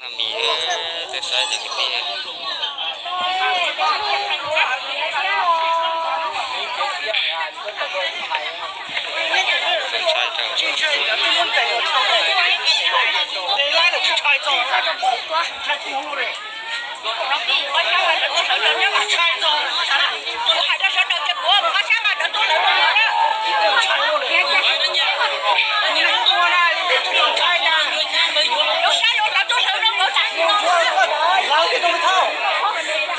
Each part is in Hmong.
Mis, tuaj saib cov kwv tij. Ntshai rau.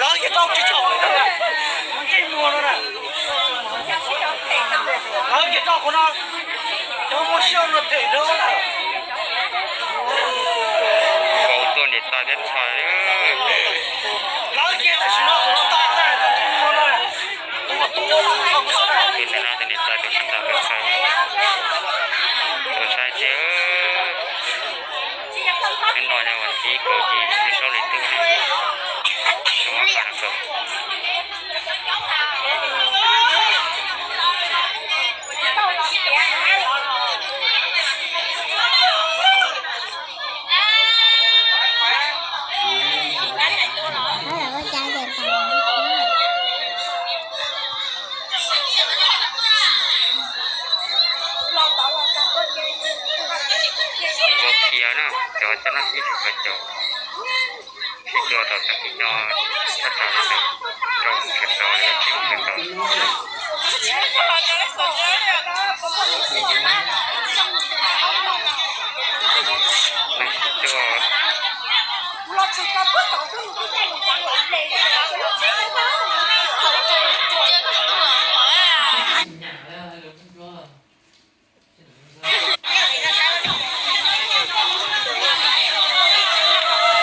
Lawv ces rau tsis tshua, lawv ces rau qhov no, cov muaj siab no them rau. Nkaus tuaj niam tais thiab ntxhais. Lawv ces tam sim no qhov no tag, tus no tus niam tais tus sab ntais tus ntxhais, tus ntxhais ces. Hnub no yog vas thib kaum yim lub rau hli twb, xyoo ob phav nees nkaum. Ua kiag na, cov coj nab tib sawv caum sib tua tom tag kis no, thaj tsam li rau sawv tau li tsib sawv tau. Neeg sib tua.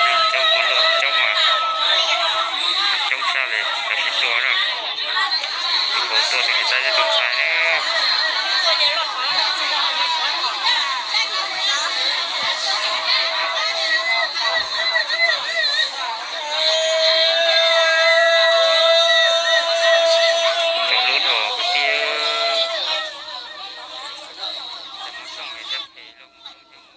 Neeg coob ua luaj coob mas, neeg coob tshaj li lawv sib tua na. Tus nkaus tuaj tus niam tais thiab tus ntxhais na. Cov lub dhos kwv tij, cov hmoob Xyooj ces thiaj phem los mus coob coob mus caj na. Tus ntxhais thiab tus niam tais coob caj, coob peb caug caj na. Tus nkaus yog hmoob Xyooj.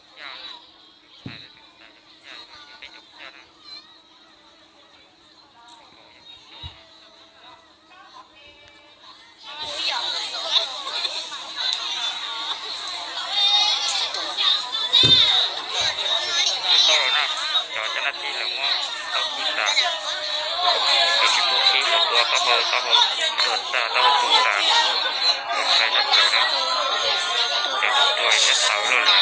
Tau lawm na, cov coj nab tib lawv muab tau khib tas, lawv tsis pub khib, lawv tua taub hau, taub hau tua tas, taub hau tu tas, tus ntxhais sab plawv na, cov tua sab tawv luaj li.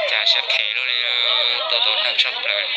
Cas siab phem luaj li, tua tau neeg sab plaws.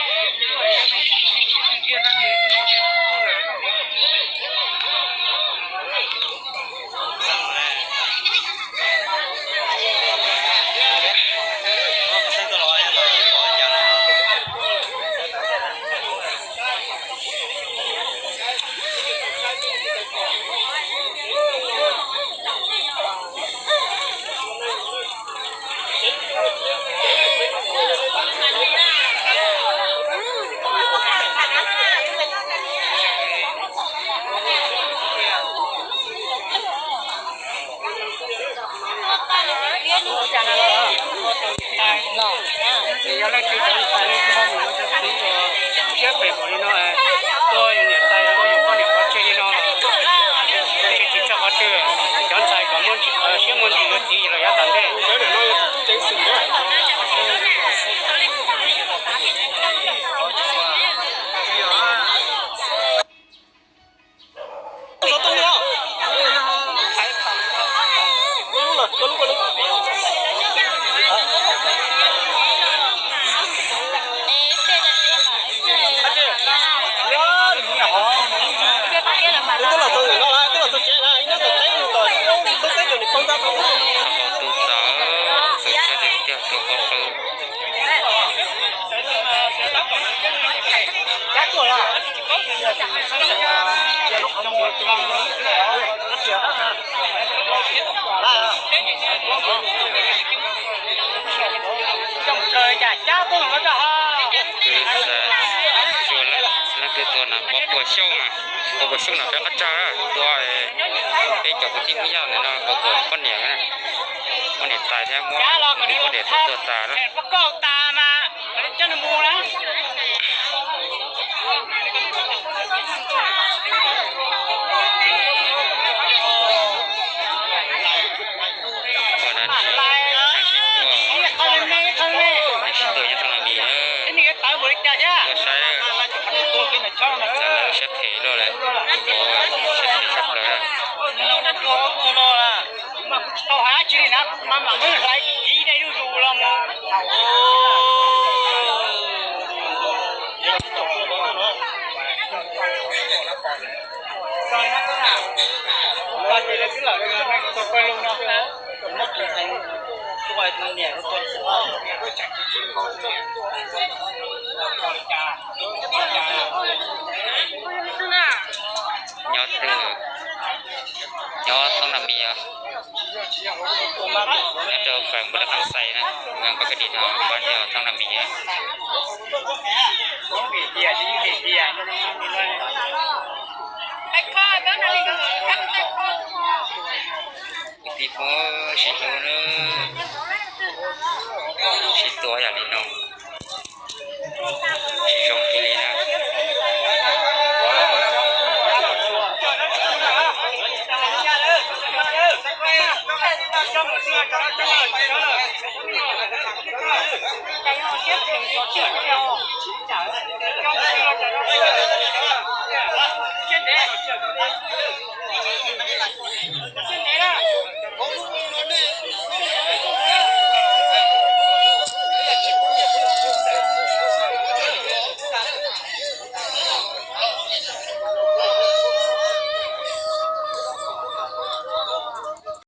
Ces yog leej twg cov ntxhais leej twg ho mus yuav cov txiv uas siab phem npaum li no, tua yus niam tais, tua yus poj niam pov tseg li no, tsis tsis txog qhov twg. Cov ntxhais kom muaj siab muaj ntsws yuav txiv los yav tom ntej. Tus txawv txawm tiag tiag tus qhov qw. Kwv tij txawm leej twg tua na, pom puas xyoob na, pom puas xyoob na peb qab tsag tua peb cov kwv tij Hmoob Yaj ntawm no kom poj niam, poj niam tais thiab muab poj niam tua tas na. Ua dab tsi, neeg sib tua, neeg sib tua nyob Thoob Nab Mis, tua saib, txawm lawv siab phem luaj lawm, siab phem tshaj plaws na. Nyob twg? Nyob Thoob Nab Mis os. Nyob rau phường Bù Đăng Khang Xay na, ngang qua cái đèo, quán đèo Thoob Nab Mis á. Kwv tij Hmoob sib hlub na, sib tua yam li no, tsis zoo kiag li na.